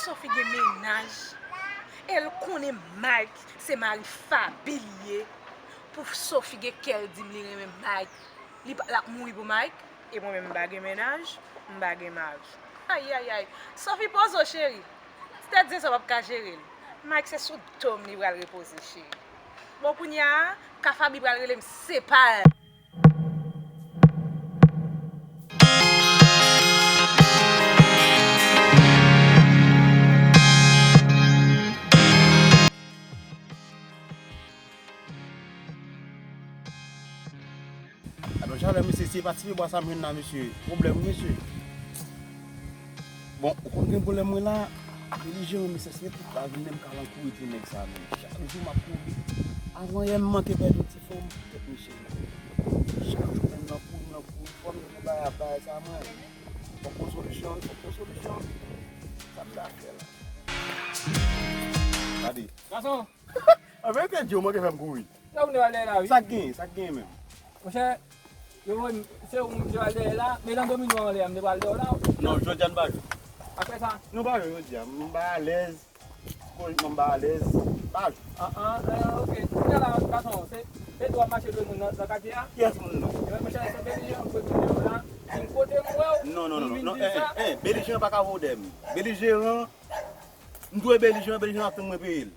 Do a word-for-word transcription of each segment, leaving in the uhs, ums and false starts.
Sophie gen mennaj, e l konnen Mike se mari Faby li ye. Pou Sophie gen kè l di m li renmen Mike, li pa, l ap mouri pou Mike, e mwen menm m pa gen mennaj, m pa gen mari. Ayayay, Sophie poze w cheri, tèt zen sa w p ap ka jere l. Mike se sou do m li pral repoze cheri. Bon kounye a, ka Faby pral rele m se pa l. Alò, jalè, mesye, se pa ti pibwa sa m jwenn la, mesye. Pwoblèm, wi, mesye. Bon, ou konn gen pwoblèm mwen la, belijeran, mesye, se tout lavi m menm k al an kouri pou nèg sa, menm. Chak jou m ap kouri. Avan yè, m manke pèdi yon ti fanm, tèt mesye. Chak jou menm nan kouri, nan kouri, fò m jwenn yon bagay ap bay sa, mwen. Fò m pran solisyon, fò m pran solisyon. Sa m ta fè la? Gade. Gason! An verite, Djo manke fè m kouri. Sa ou te pral dèyè la, wi. Sa k genyen, sa k genyen menm? Monchè, yo voye m, se ou m te pral dèyè la, men nan domino anlè a, m te pral dèyè w la. Non, jodi a n pa jwe. Apre sa? Nou pa jwe jodi a, m pa alèz. Psikolojikman, m pa alèz. Pa jwe. Ah, ah, eh, ok. Kounye a la, gason, se, se tou w ap mache dwe moun nan, nan katye a? Kiyès moun nan? Ebyen, monchè, se belijeran pou belijeran la. Si m kote m wè w, non, non, non, non, non, eh, eh, eh, belijeran pa ka voye dèyè m. Belijeran, m dwe belijeran, belijeran ap tann mwen peye l.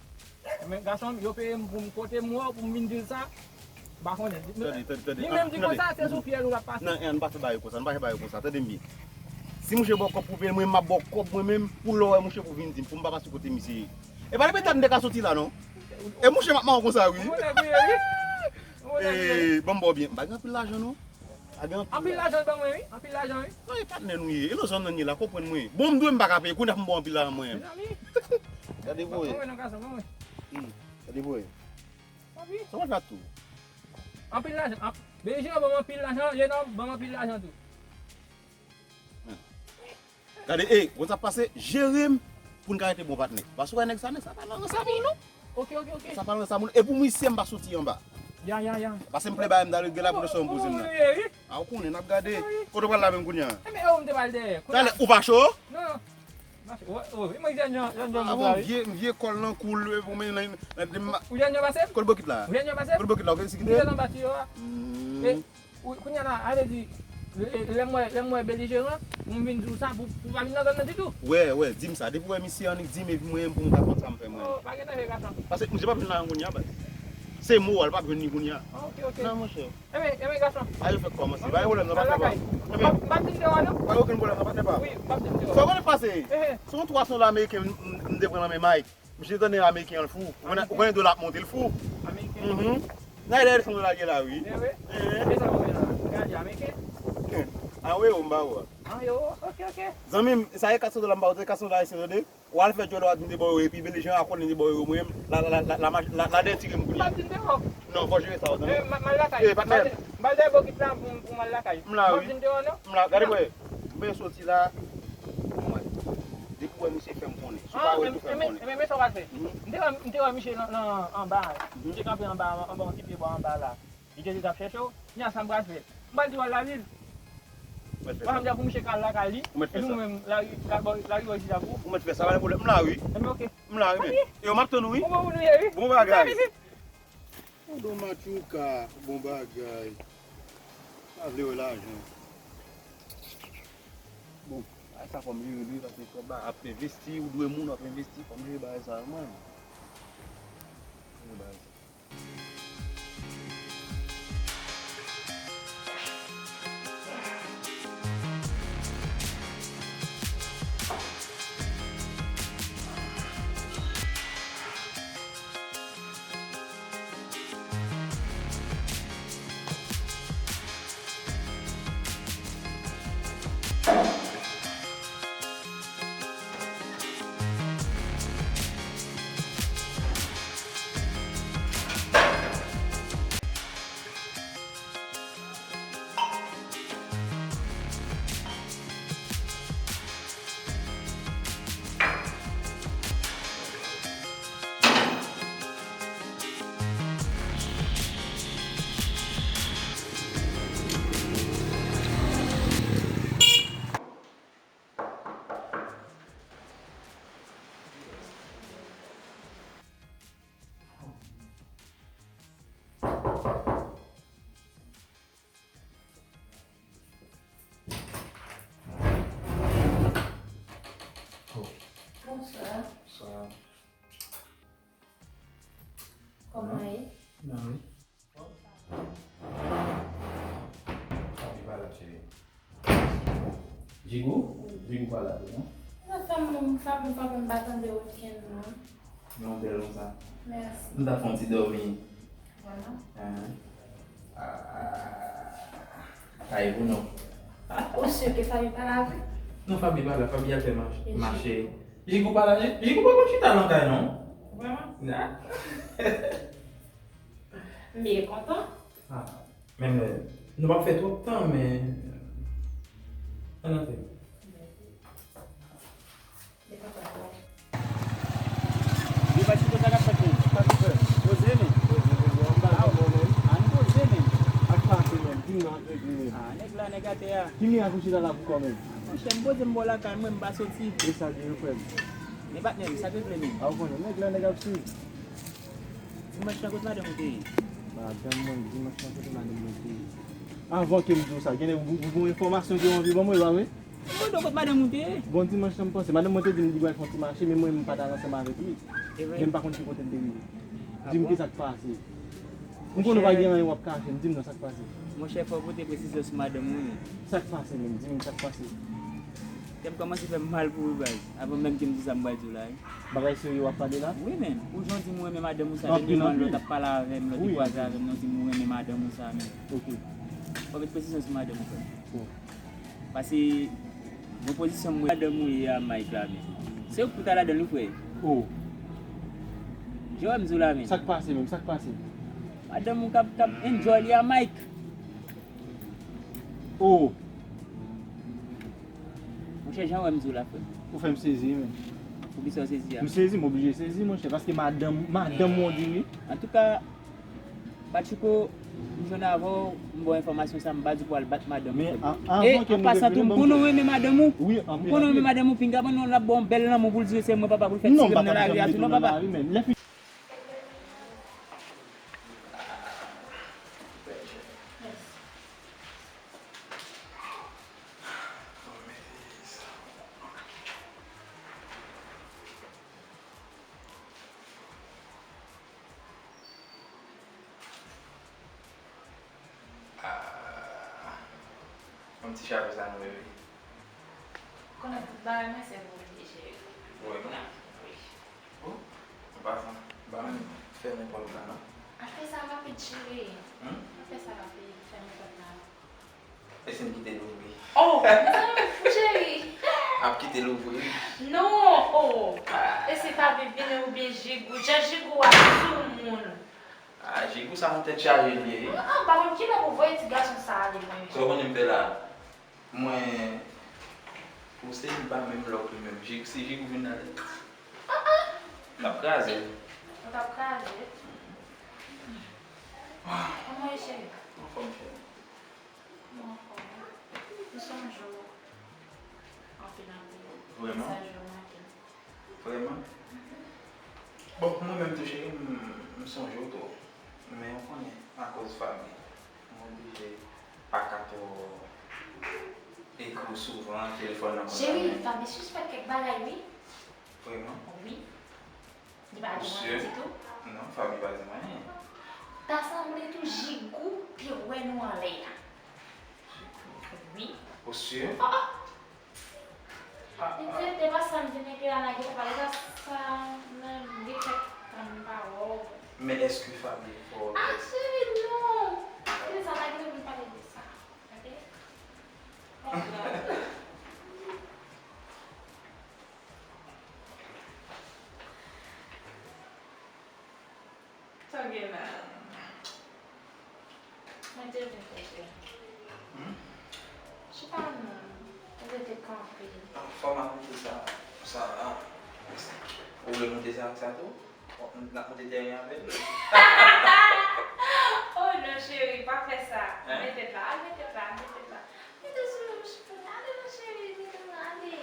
Men gason m, yo peye m pou m kote m wè w, pou m vin di l sa. M pa konnen. Tande, tande, tande. Li menm di konsa, se sou fyèl ou l ap pase. Non, an pa fè bagay konsa, an pa fè bagay konsa, tande m byen. Si mouche ba w kòb pou peye l, mwen menm m ap ba w kòb mwen menm, pou lè w wè mouche pou vin di m, pou m pa pase kote misye ye. E pa depi ta m te ka soti la non. E mouche m ap mare w konsa wi. Ou konnen pou ye wi. Ou konnen pou ye wi. E, ban m ba w byen, m pa gen anpil lajan non. Pa gen anpil lajan. Anpil lajan ban mwen wi, anpil lajan wi. Non, e patnè nou ye, e nan zòn nan n ye la, konprann mwen. Bon, m dwe m pa ka peye, kounye a pou m ba w anpil lajan mwen. Mezanmi. Gade voye. Ban mwen non gason, ban mwen. Hmm, gade voye. Papi. Sa w fè tou? Anpil lajan. An-, Belijeran ban m anpil lajan, Jean-Homme ban m anpil lajan tou. Hmm. Gade, e, konn sa k pase, jere m pou n ka rete bon patnè. Paske w wè nèg sa, nèg sa pa nan rans a moun non. Ok, ok, ok. Sa pa nan rans a moun. E pou misye m pa soti anba. Ya, ya, ya. Paske m plè bagay m dale gen la pou leson m poze m nan. A, ou konnen, n ap gade. Kote w pral la menm kounye a? Enben, e ou m te pral dèyè. Talè, ou pa cho? Non, non. Ou jèn jan, jèn jan. Avan vye, vye kòl nan kou l, pou men nan, nan, nan, ou jèn jan pase m? Kòl bokit la. Ou jèn jan pase m? Kòl bokit la, ou gen sikide? Ou jèn anba tiyo a. Hmm. E, ou, kounye a la, a vle di, lè, lè m wè, lè m wè belijeran, pou m vin di w sa, pou, pou pa vin nan zòn nan ditou. Wè, wè, di m sa. Depi w wè misye annik di m, epi mwen, pou m ka konn sa m fè mwen. Oh, pa gen danje, gason. Paske misye p ap vin la kounye a, baz. Se mo a, l p ap jwenn li kounye a. Ah, ok, ok. Non, monchè. Enben, enben, gason. A yo fèk kòmanse. Pa gen pwoblèm, non, patnè pa. Enben, m p ap di m te wè w, non. Pa gen okenn pwoblèm, non, patnè pa. Wi, m p ap di m te wè w. Sa w konnen k pase? Eh, eh. Se yon twa san dola ameriken m, m, m te pran nan men Mike. Misye tande ameriken an l fou. Ou konnen, ou konnen dola ap monte, l fou. Ameriken? Mhm. Nan dèyè san dola gen la, wi. Eh, wi. Eh, eh. E sa w wè la? Gade, ameriken? Eh. An ewo, m ba ou a. An ewo? Ok, ok. Zanmi m, sa e kat san dola m ba ou, se kat san dola ayisyen, tande? W al fè djòl w a di m te ba w yo, epi belijeran a konnen m te ba w yo, mwen menm, la, la, la, la, la, la, la dètire m kounye a. M pa di m te wè w. Non, fò w jere sa w, tande. Eh, m, m al lakay. Eh, patnè. M al, m al dèyè bokit la pou, pou m al lakay. M la, wi. M pa di m te wè w, non. M la, gade mwen. M soti la, mwen. Depi w wè misye fè m konnen. Si w pa wè l tou fè m konnen. Ah, men, men, men sa w pral fè? Mhm. M te wè, m te wè misye nan, nan, anba. Mhm. M te kanpe anba, anba yon ti pyebwa anba la. Li te di l t ap chèche w. Kounye a sa m pral fè? M pral di w al lavil. Ou mèt fè sa. Pandan m di a pou misye ka al lakay li. Ou mèt fè sa. Epi ou menm, lari, lari bò isit la pou ou. Ou mèt fè sa, pa gen pwoblèm. M la, wi. Enben, ok. M la, wi, men. Yo, m ap tann ou, wi. Bon, bon, bon, wi. Bon bagay. Ou don matchouka, bon bagay. Pa vle wè lajan. Bon, ay sa fò m jere li, paske kòb la ap envesti, ou dwe moun w ap envesti, fò m jere bagay sa, mwen. Jere bagay sa. Bonswa. Bonswa. Kòman ye? Nan wi. Sa vin pa la, cheri. Jigou? Jigou pa la tou, non? Non, fanmi m, fanmi m, fanmi m pa tande okenn non. Yon bèl konsa. Mèsi. M ta fè yon ti dòmi. Vrèman? Hein. Ah, ah, ah, ah. Ay, ou non. Ou si ke fanmi pa la vre? Non, fanmi pa la, fanmi a fè mache. E mache. Jigou pa la, Ji-, Jigou pa konn chita nan kay, non. Vrèman? Nah. M byen kontan. Ah, men, men, nou p ap fè twòp tan, men, ann antre. Li pa ti konsa k ap fèt, men. Poze, men. Poze, poze. Ann poze, men. Ak pase, men. Di m nan antre, men. Ah, nèg la, nèg atè a. Ki mirak ou chita la pou kò, men? Monchè, m poze m bò lakay mwen, m pa soti. E sa gen yo, frè m? Men patnè m, sa te vle, men? A, ou konnen, nèg la, nèg ap swiv. Dimanch lan, kote madanm ou te ye? Madanm mwen, dimanch lan, kote madanm mwen te ye? Avan ke m di w sa, gen ou, ou, ou gon enfòmasyon ke w anvi ban mwen, e pa vre? Mwen di w kot madanm ou te ye? Bon, dimanch lan, m panse, madanm mwen te di m li pral fè yon ti mache, men mwen, m pa t al ansanm avèk li. E vre? Men m pa konn ki kote l te rive. Di m kisa k pase. M konnen w pa gen anyen w ap kache m, di m non, sa k pase. Monchè, fò w pote presizyon sou madanm ou, wi. Sa k pase menm? Di m sa k pase. Kè m kòmanse fè m mal pou ou, baz. Avan menm ke m di sa m pral di w la, wi. Bagay serye w ap pale la? Wi, men. Ou jan w di m ou renmen madanm ou sa, dènyèman lè w t ap pale avè m, lè w te kwaze avè m, non, w di m ou renmen madanm ou sa, men. Ok. Fò w met presizyon sou madanm ou, frè m. Bon. Paske, bon pozisyon m wè madanm ou ye a Mike la, men. Se ou k pou ta ladan l, wi, frè. Oh. Jan w wè m di w la, men. Sa k pase menm? Sa k pase? Madanm ou k ap, k ap enjoy li a Mike. Oh. Monchè, jan w wè m di w la, frè. Ou fè m sezi, men. Poukisa w sezi a? M sezi, m oblije sezi, monchè, paske madanm, madanm ou di wi. Antouka, Patchouko, m jwenn avè w, m ba w enfòmasyon sa, m pa di w pou al bat madanm ou. E an pasan tou, m konnen w renmen madanm ou. M konnen w renmen madanm ou, pinga ban nou l ap ba w yon bèl lanmou pou l di se mwen papa pou l fè tirem nan lari a tou, non, papa. Ah, yon ti chapo sa nou, bebe. Konnen tout bagay mwen se pou ou, cheri. Wi, non? Wi. Oh, an pasan, ba m fèmen pòt la, non? Al fè sa rapid, cheri. Hmm? Al fè sa rapid, fèmen pòt la. E si m kite l ouvri? Oh, mezanmi, fou cheri. Ap kite l ouvri. Non, oh. E si pa Bibine oubyen Jigou. Jan Jigou a sou moun. Ah, Jigou sa yon tèt chaje l ye, wi. Ah, ah, m pa konn kilè pou voye ti gason sa ale, mwen. Sa w konnen m fè la? Mwen, ou se li pa menm lòk li menm. Jig-, si Jigou vin ale, ah, ah, l ap kraze. Ou t ap kraze? Kòman w ye, cheri? Anfòm, cheri. Mwen anfòm. M sonje w anpil, anpil. Vrèman? Mesaj yo manke m. Vrèman? Bon, mwen menm tou, cheri, m, m sonje w tou. Men ou konnen, akòz Faby, m oblije pa ka twò ekri w souvan, telefòn nan konn pa menm. Cheri, Faby sispèk kèk bagay, wi. Vrèman? Wi. Li pa di mwen anyen ditou. Non, Faby pa di mwen anyen. Ta sanble tou Jigou te wè nou anlè a. Jigou? Wi. Oh, oh. Ah, ah. Li di, te pa sa m vin epi la, la, gen pale sa, sa, men, gen kèk tan m pa wè w. Men èske Faby fè w... Ah, cheri, non. Gen sa, la, gen pou m pale de sa. Ok? Sa w gen la? Mwen te vin chèche. Hmm? Chita non. Ou rete kanpe. Fò m ap moute sa, sa a. Ou vle moute sa ak sa tou? N ap moute teren avè l. Oh non, cheri, pa fè sa. Hein? Mete l la, al mete l la, al mete l la. Mete sou chifon, ale non, cheri, mete l la, ale.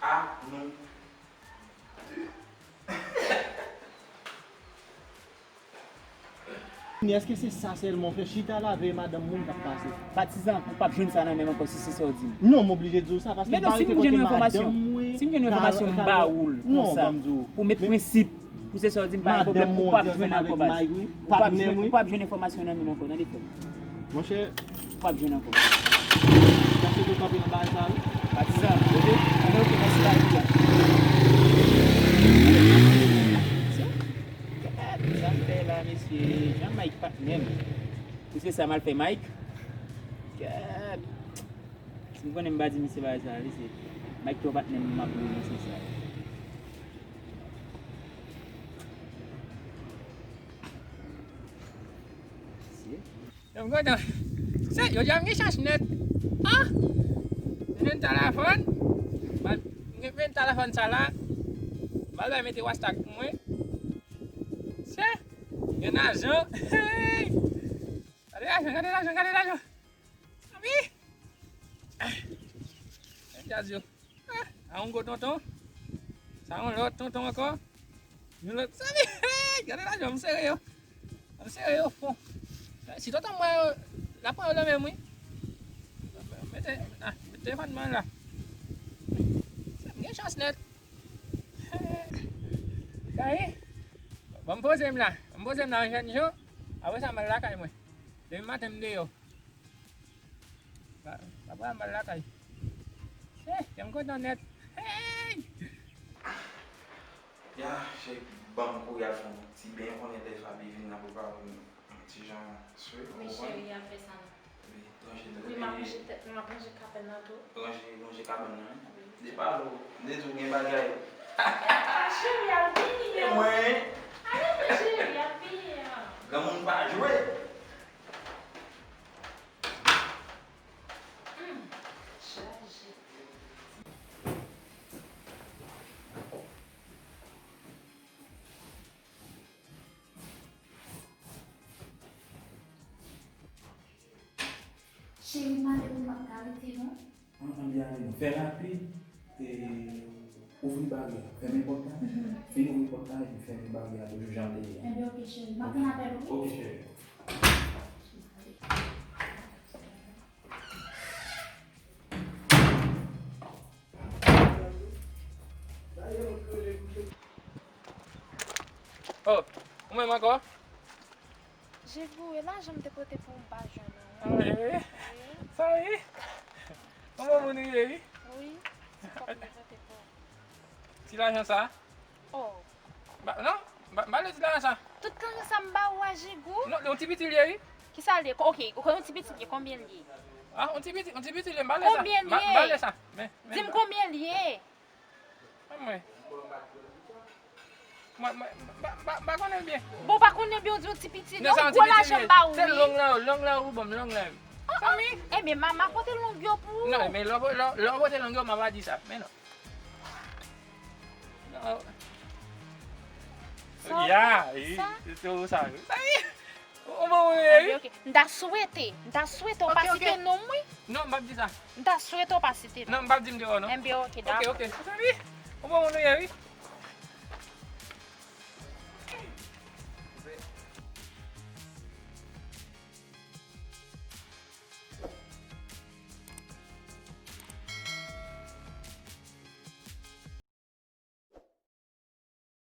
Ah, non. Èske se sa sèlman w fè? Chita la veye madanm moun k ap pase. Patizan, ou p ap jwenn sa nan men m ankò si se sa w di m. Non, m oblije di w sa, paske m pa rete kote madanm mwen. Si m jwenn yon enfòmasyon, si m jwenn yon enfòmasyon, m ba ou l konsa. Pou met prensip, pou se sa w di m, pa gen pwoblèm, ou p ap jwenn ankò, baz. Ou p ap jwenn, ou p ap jwenn enfòmasyon nan men m ankò, tande frè m. Monchè, w ap jwenn ankò. Kase tou kanpe nan bagay sa, wi. Patizan, ok? Anben, ok, mèsi, baz. Gad sa m fè la, mesye. Jan Mike patnè m. Mesye, sa m al fè Mike. Gad. Si m konnen m pa di misye bagay sa, wi, se Mike twò patnè m, m ap voye mesye sa. Mesye. Yo, m kontan. Se, yo di a m gen chans nèt. Ah! M jwenn talafòn. M jwenn talafòn sa la. M al bay mete wastag pou mwen. Se, gen lajan. Hey! Gade lajan, gade lajan, gade lajan. Wi. Ah. Gade lajan. Ah, a yon gwo tonton. Sa yon lòt tonton ankò. Yon lòt. Sa li. Gade lajan, m sere yo. M sere yo fon. Si tonton mwen yo, l ap pran yo nan men m, wi. Mete, ah, mete telefòn mwen la. M gen chans nèt. Sa ye. Bon, m poze m la. M poze m la yon jèn jan. Apre sa, m al lakay mwen. Demen maten, m deyò. Pa, pa pral mal lakay. Eh, kè m kontan nèt. Hey! Ya, cheri, ban m kouri al fè yon ti beny, ou konnen lè Faby vin, n ap prepare yon ti jan swe, ou konprann? Wi, cheri, al fè sa non. Epi, ranje tèt mwen. Wi, m ap ranje tèt mwen, m ap ranje kabann nan tou. Ranje, ranje kabann nan, wi. Wi. Depi lè, m te di w gen bagay. Ah, cheri, al vini an. E mwen. Ale, men cheri, al vini an. Granmoun pa jwe. Hmm, chaje. Cheri, m ale wi, m ap ka rete non. An, ann, ann, ale non. Fè rapid, e, ouvri baryè a, fèmen pòt la. Mhm. Fin ouvri pòt la, epi fèmen baryè a toujou jan l te ye a. Enben, ok, cheri. M ap tann apèl ou, wi. Ok, cheri. Oh, ou menm ankò? Jigou, e lajan m te pote pou ou m pa jwenn ou. Ah, wi. Wi. Sa wi? Kòman moun ou ye, wi? Wi, se kòb m te pote pou ou. Ti lajan sa? Oh. Ba, non, ba, ba le ti lajan sa. Tout lajan sa m ba ou a, Jigou? Non, yon ti piti l ye, wi. Kisa l ye? Ko-, ok, ok, yon ti piti l ye, konbyen l ye? Ah, yon ti piti, yon ti piti l ye, m ba le sa. Konbyen l ye? M ba, m ba le sa. Men, men. Di m konbyen l ye? Mwen. Mwen, mwen, m pa, m pa, m pa konnen l byen. Bon, w pa konnen l byen, w di yon ti piti, non, yon gwo lajan m ba ou, wi. Se long la, long la ou ban m, long la. Ah, ah. Ebyen, mama pote long yo pou ou. Non, men lè w, lè w, lè w pote long yo, m a pa di sa. Men non. Non. Sa, ya, sa? Se ou sa. Sa, wi. Ou bon moun ou ye, wi. Enben, ok. M ta swete, m ta swete w pa site non m, wi. Non, m p ap di sa. M ta swete w pa site non. Non, m p ap di m deyò, non. Enben, ok, dakò. Ok, ok. Ou bon moun ou ye, wi.